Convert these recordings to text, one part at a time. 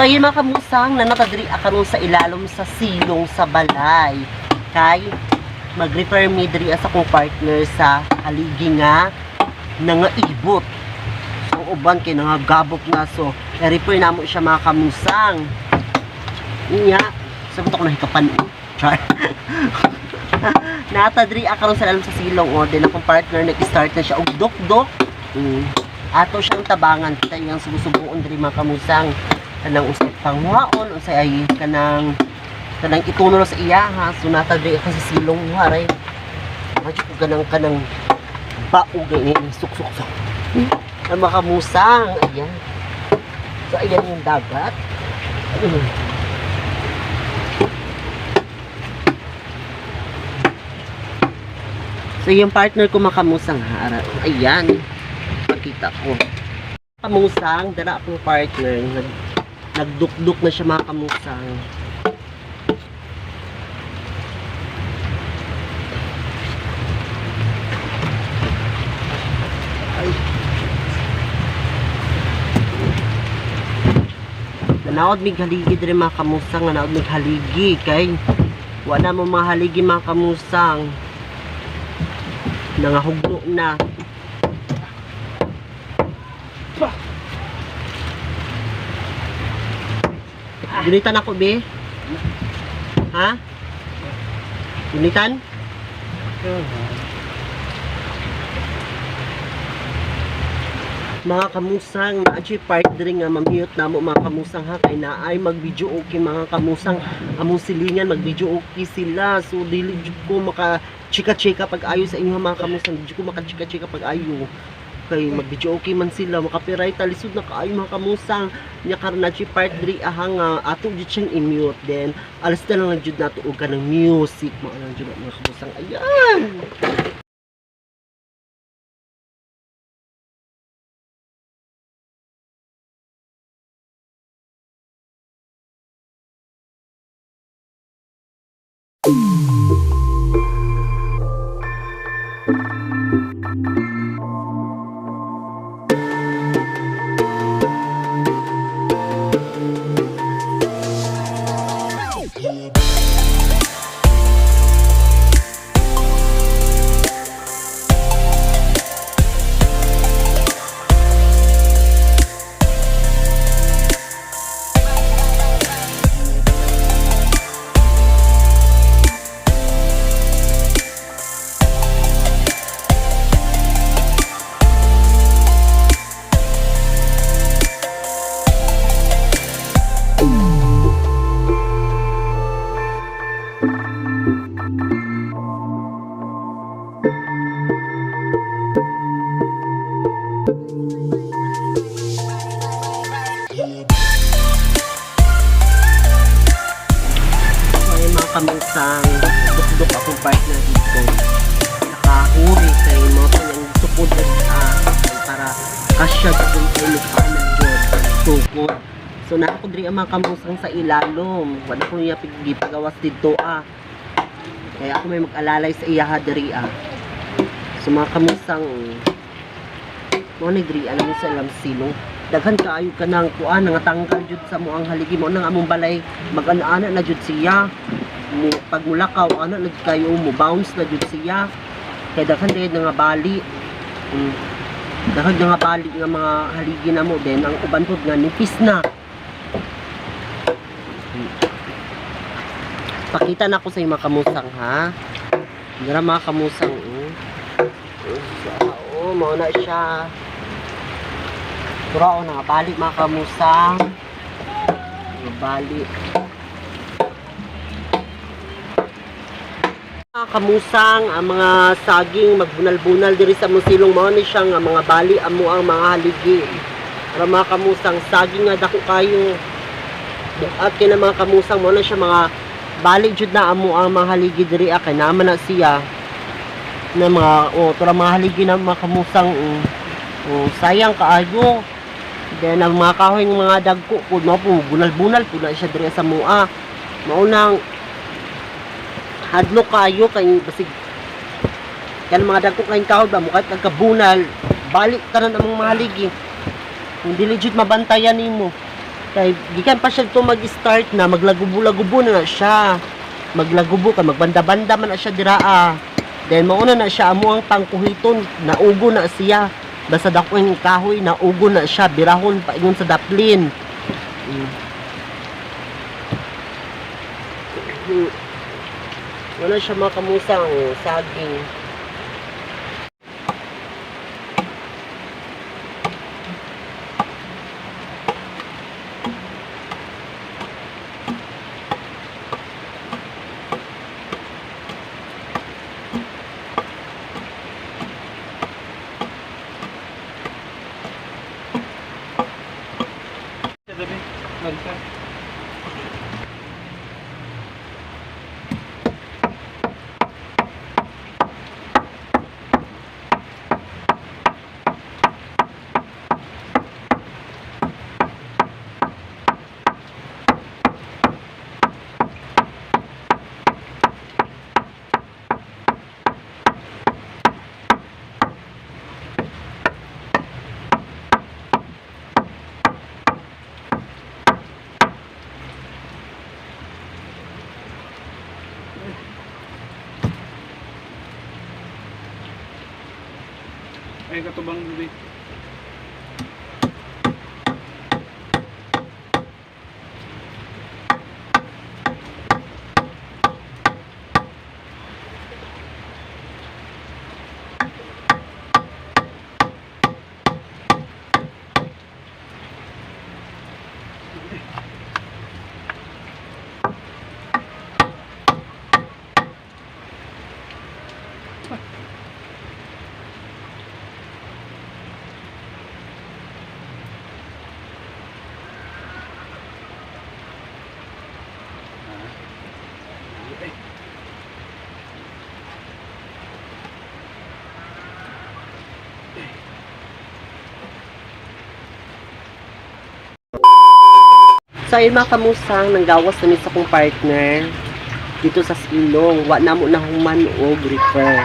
So ayun mga kamusang, nanatadri karon sa ilalom sa silong sa balay. Kay mag-refer mi diri sa akong partner sa haligi nga nangaibot. So uban kay nangagabok na, so i-refer namo siya mga kamusang. Unya, sabot ako nahikapan. Char. Natadri karon sa ilalom sa silong o din akong partner nag-start na siya og duk-duk. Ato siyang tabangan kita iyang subusubuon diri mga kamusang, kanang usay panghuaon, usay ay kanang kanang ituno sa iya ha. So natadri ako sa silong haray. Medyo ko ganang kanang baog ni suksok sok. Ang mga kamusang, ayan. So ayan yung dagat. So yung partner ko mga kamusang ha, ayan. Pakita ko. Kamusang, dala akong partner. Nagdukduk na siya mga kamusang. Ay. Nanaod mig haligi diri mga kamusang, nanaod mig haligi kay wala mo mga haligi mga kamusang. Nangahugno na. Gunitan ako, be? Ha? Gunitan? Mga kamusang, naadyoy part diri nga ma-mute namo mga kamusang ha, kay naay mag-video okay mga kamusang, among silingan mag-video okay sila, so dili jud ko maka chika-chika pag ayo sa inyo mga kamusang, di jud ko maka chika-chika pag ayo kay mag-video okay man sila, makapiright lisod na kaayo mga kamusang. Nya karon naadyoy part diri aha nga ato jud siyang i-mute, then alas na lang jud nato og kanang music mao lang jud mga kamusang. Ayan. So ayun mga kamusang, dukduk akong partner dito. Nakahuri kay mo ito yung sukod para kasya kung kayo nagpaanan dyan. Sukod. So naako diri ang mga kamusang sa ilalom. Wala ko niya gipagawas dito ah. Kaya ako may mag-alalay sa iya diri ah. So mga kamusang, mo ni diri alam mo sa ilam silong. Daghan kaayo ka nang kuan nangatanggal jud sa mo ang haligi mo nang among balay mag-ana-ana na jud siya. Mo pag mulakaw ana na jud kayo mo bounce na jud siya. Kay daghan jud nga bali. Daghan nga bali nga mga haligi na mo din ang uban pud nga nipis na. Pakita na ako sa mga kamusang ha. Dira mga kamusang oh. Oh, mao na siya. Puro na balik mga kamusang. Balik. Mga kamusang, ang mga saging magbunal-bunal diri sa musilong mao ni siya nga mga bali amo ang mga haligi. Para mga kamusang saging nga dako kayo. Bukat kay na mga kamusang mao na siya mga bali jud na amo ang mga haligi diri kay naman na siya na mga oh tura mga haligi na mga kamusang oh. Oh, sayang kaayo. Then ang mga kahoy ng mga dagko pud mao po bunal-bunal pud na siya diri sa mua. Mao nang hadlok kaayo kay basig kan mga dagko kayong kahoy ba mukha nagkabunal balik tanan among mga haligi. Kung dili jud mabantayan nimo. Kay gikan pa siya to mag-start na maglagubo-lagubo na na siya. Maglagubo ka, magbanda-banda man na siya diraa. Then mauna na siya amo ang pangkuhiton, naugo na siya. Basta dako yung kahoy, naugo na siya, birahon pa ingon sa daplin. Wala siya mga kamusang saging. Gabi, Marisa. Ay, katubang gabi. So ayun mga kamusang, nanggawas na mi sa kong partner dito sa Silong. Wa na mo na human og refer.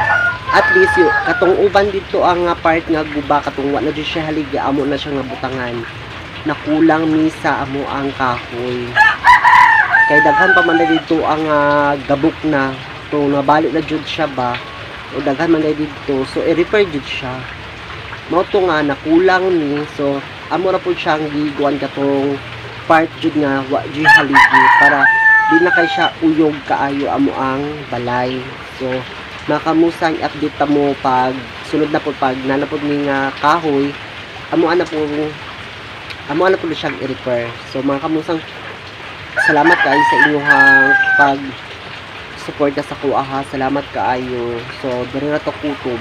At least yung katong uban dito ang nga part nga guba, katong wa na jud siya haligi, amo na siya nga butangan. Nakulang mi sa amo ang kahoy. Kay daghan pa man na dito ang gabok na to nabali na jud siya ba o daghan man na dito, so i-refer jud siya. Mao to nga nakulang ni, so amo ra pud siyang giguan katong part jud nga wa jud haligi para di na kay siya uyog kaayo amo ang balay. So makamusang update ta mo pag sunod na po, pag nanapod ni nga kahoy, amo ana po siyang i-repair. So mga kamusang, salamat kaayo sa inyong pag suporta sa kuha ha. Salamat kaayo. So diri ra to kutob.